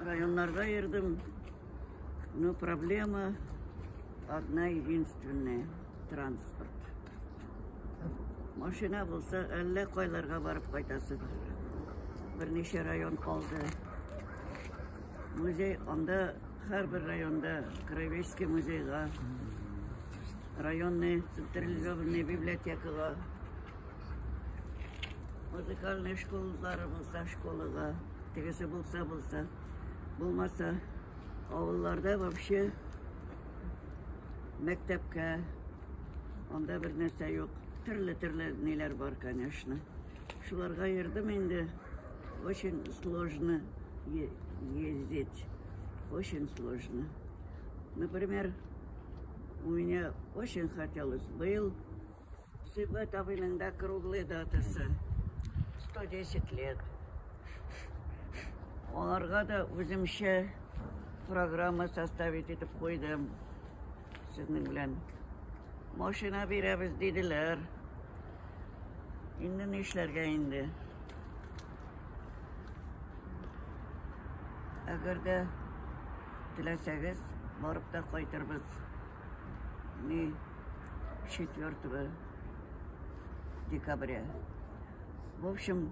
Районнарга йөрдем. Но проблема одна единственная – транспорт. Машина булса, әллә кайларга барып кайтасы. Берничә район калды. Музей анда һәрбер районда краеведческий музейга, районный централизованный библиотекага, музыкальный школалары булса школага, тегесе булса булса, булмаса авылларда вообще мәктәпкә, анда бер нәрсә юк. Төрле-төрле ниләр бар, конечно. Шуларга йөрдем инде. Очень сложно ездить. Очень сложно. Например, у меня очень хотелось, был Сибгат абыйның да круглый датасы 110 лет. Аларга да үземчә программа составить итеп куйдым сезнең белән. Машина бирәбез диделәр. Инде нишләргә инде? Әгәр дә теләсәгез, барып та кайтырбыз. Ни 4 декабря. В общем,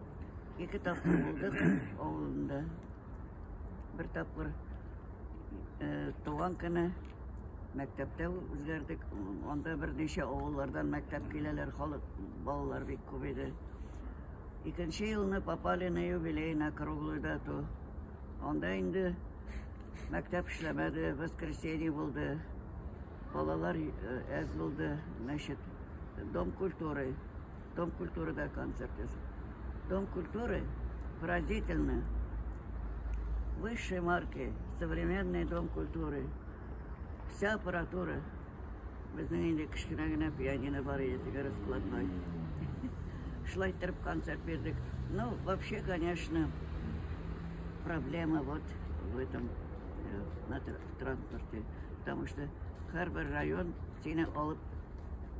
ике тапкыр булдык авылында. Бер тапкыр туган көне мәктәптә үзгәрдек. Анда берничә авыллардан мәктәп киләләр, халык, балалар бик күп иде. Икенче елны попали на юбилей, на круглую дату. Анда инде мәктәп эшләмәде, воскресенье булды. Балалар әз булды. Значит, Дом культуры. Дом культурыда концерт ясадык. Дом культуры поразительно. Высшей марки, современный дом культуры. Вся аппаратура. Безнең инде кечкенә генә пианино бар иде, теге раскладной. Шулай иттереп концерт бирдек. Ну, вообще, конечно, проблема вот в этом, на транспорте. Потому что һәрбер район сине алып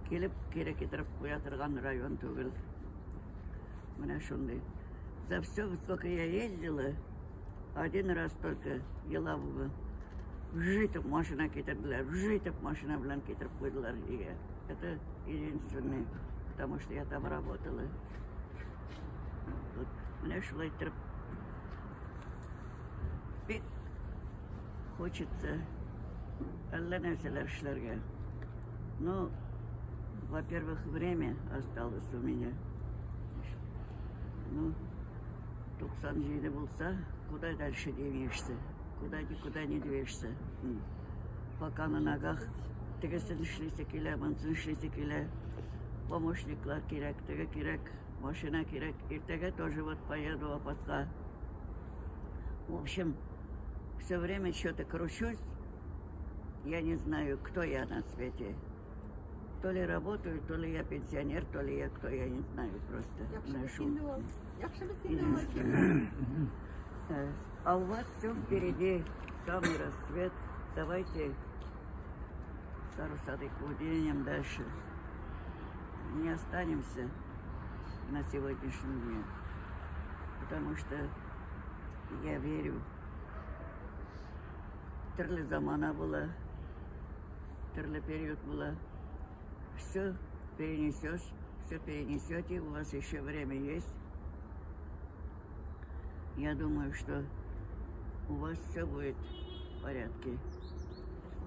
килеп, кире китереп куя торган район түгел. Менә шундый. За все, сколько я ездила, один раз только Елабуга вжитып машина китерделәр, вжитып машина белән китереп куйдылар өйгә. Это единственный, потому что я там работала. Вот, менә шулай иттереп бик хочется әллә нәрсәләр эшләргә. Ну, во-первых, время осталось у меня. Ну, 97 булса, куда дальше денешься? Куда никуда не движешься. Пока на ногах тегесен эшлисе килә, монысын эшлисе килә. Помощниклар кирәк, теге кирәк, машина кирәк. Иртәгә тоже вот поеду Апаска. В общем, все время что-то кручусь. Я не знаю, кто я на свете. То ли работаю, то ли я пенсионер, то ли я кто, я не знаю просто. Ношу. А у вас все впереди, самый расцвет. Давайте Сару Садыкову двинем дальше. Не останемся на сегодняшнем дне, потому что я верю. Төрле замана була, төрле период була. Все перенесешь, все перенесете, у вас еще время есть. Я думаю, что у вас все будет в порядке.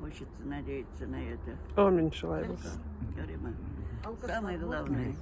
Хочется надеяться на это. Амин, шулай булсын. Самое главное.